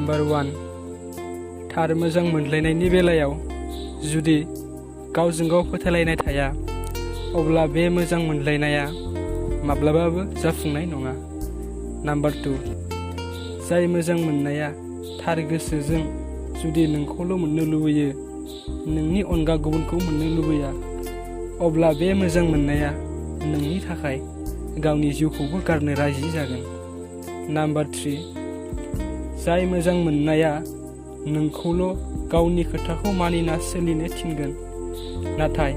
Number 1 थार मोजां मोनलायनायनि बेलायाव जुदि गावजों गाव फोथायलायनाय थाया अब्ला बे मोजां मोनलायनाया माब्लाबाबो जाफुंनाय नङा। नाम्बार 2 जाय मोजां मोननाया थार गोसोजों जुदि नोंखौल' मोननो लुबैयो, नोंनि अनगा गुबुनखौ मोननो लुबैया, अब्ला बे मोजां मोननाया नोंनि थाखाय गावनि जिउखौबो गारनो राजि जागोन। नाम्बार 3 जाय मोजां मोननाया नोंखौल' गावनि खोथाखौ मानिना सोलिनो थिनगोन, नाथाय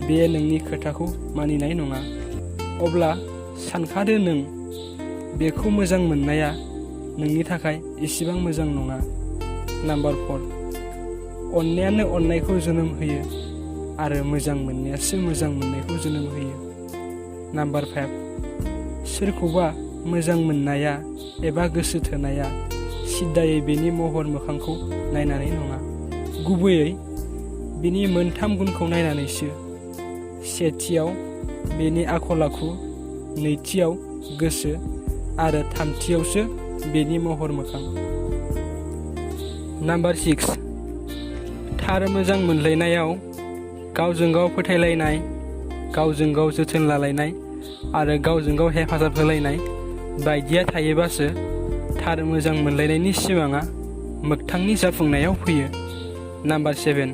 बे नोंनि खोथाखौ मानिनाय नङा, अब्ला सानखादो नों बेखौ मोजां मोननाया नोंनि थाखाय एसेबां मोजां नङा। नाम्बार 4 अननायानो अननायखौ जोनोम होयो आरो मोजां मोननायासो मोजां मोननायखौ जोनोम होयो। नाम्बार 5 सोरखौबा मोजां मोननाया एबा गोसो थोनाया सिद्दायै बेनि महर मोखांखौ नायनानै नङा, गुबैयै बिनि मोनथाम गुनखौ नायनानैसो। सेथियाव बेनि आखल आखु, नैथियाव गोसो आरो थामथियावसो बेनि महर मोखां। नाम्बार 6 थार मोजां मोनलायनायाव गावजों गाव फोथायलायनाय, गावजों गाव जोथोन लालायनाय आरो गावजों गाव हेफाजाब होलायनाय बायदिया थायोबासो थार मोजां मोनलायनायनि सिमाङा मोगथांनि जाफुंनायाव फैयो। नाम्बार 7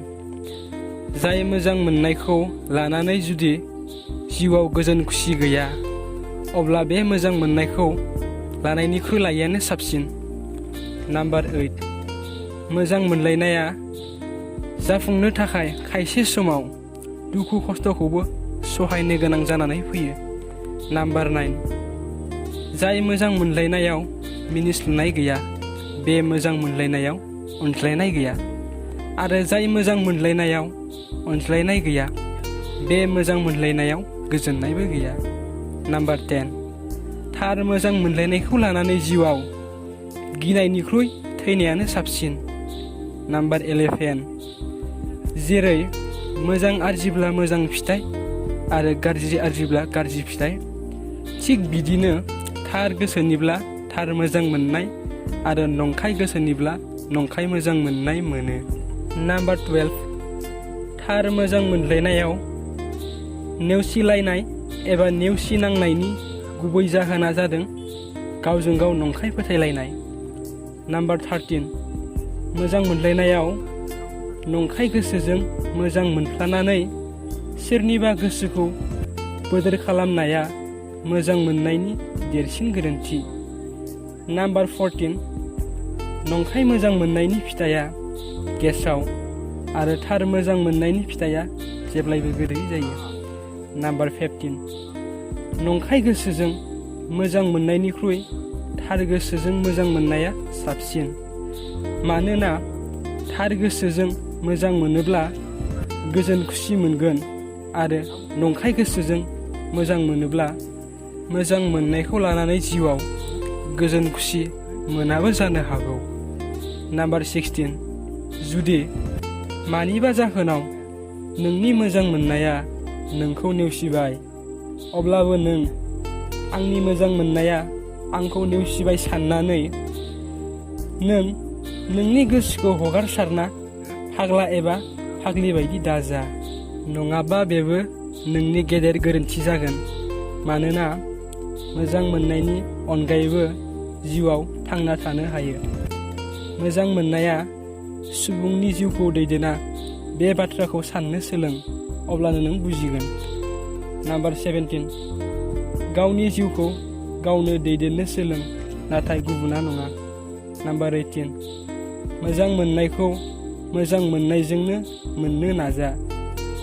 जाय मोजां मोननायखौ लानानै जुदि जिउआव गोजोन खुसि गैया, अब्ला बे मोजां मोननायखौ लानायनिख्रुइ लायैयानो साबसिन। नाम्बार 8 मोजां मोनलायनाया जाफुंनो थाखाय खायसे समाव दुखु खस्थ'खौबो सहायनो गोनां जानानै फैयो। नाम्बार 9 जाय मोजां मोनलायनायाव मिनिस्लुनाय गैया, बे मोजां मोनलायनायाव अनज्लायनाय गैया, आरो जाय मोजां मोनलायनायाव अनज्लायनाय गैया, बे मोजां मोनलायनायाव गोजोननायबो गैया। नाम्बार 10 थार मोजां मोनलायनायखौ लानानै जिउआव गिनायनिख्रुइ थैनायानो साबसिन। नाम्बार 11 जेरै मोजां आरजिब्ला मोजां फिथाइ आरो गाज्रि आरजिब्ला गाज्रि फिथाइ, थिग बिदिनो थार गोसोनिब्ला थार मोजां मोननाय आरो नंखाय गोसोनिब्ला नंखाय मोजां मोननाय मोनो। नाम्बार 12 थार मोजां मोनलायनायाव नेवसिलायनाय एबा नेवसिनांनायनि गुबै जाहोना जादों गावजों गाव नंखाय फोथायलायनाय। नाम्बार 13 मोजां मोनलायनायाव नंखाय गोसोजों मोजां मोनफ्लानानै सोरनिबा गोसोखौ बोदोर खालामनाया मोजां मोननायनि देरसिन गोरोन्थि। नाम्बार 14 नंखाय मोजां मोननायनि फिथाइया गेसाव आरो थार मोजां मोननायनि फिथाइया जेब्लायबो गोदै जायो। नाम्बार 15 नंखाय गोसोजों मोजां मोननायनिख्रुइ थार गोसोजों मोजां मोननाया साबसिन, मानोना थार गोसोजों मोजां मोनोब्ला गोजोन खुसि मोनगोन आरो नंखाय गोसोजों मोजां मोनोब्ला मोजां मोननायखौ लानानै जिउआव गोजोन खुसि मोनाबो जानो हागौ। नाम्बार 16 जुदि मानिबा जाहोनाव नोंनि मोजां मोननाया नोंखौ नेवसिबाय, अब्लाबो नों आंनि मोजां मोननाया आंखौ नेवसिबाय साननानै नों नोंनि गोसोखौ हगारसारना फाग्ला एबा फाग्लि बायदि दाजा, नङाबा बेबो नोंनि गेदेर गोरोन्थि जागोन। मानोना मोजां मोननायनि अनगायैबो जिउआव थांना थानो हायो। मोजां मोननाया सुबुंनि जिउखौ दैदेना, बे बाथ्राखौ साननो सोलों, अब्लानो नों बुजिगोन। नाम्बार 17 गावनि जिउखौ गावनो दैदेननो सोलों, नाथाय गुबुना नङा। नाम्बार 18 मोजां मोननायखौ मोजां मोननायजोंनो मोननो नाजा,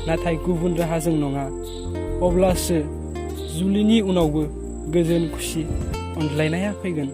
नाथाय गुबुन राहाजों नङा, अब्लासो जुलिनि उनावबो गोजोन खुसि अनज्लायनाया फैगोन।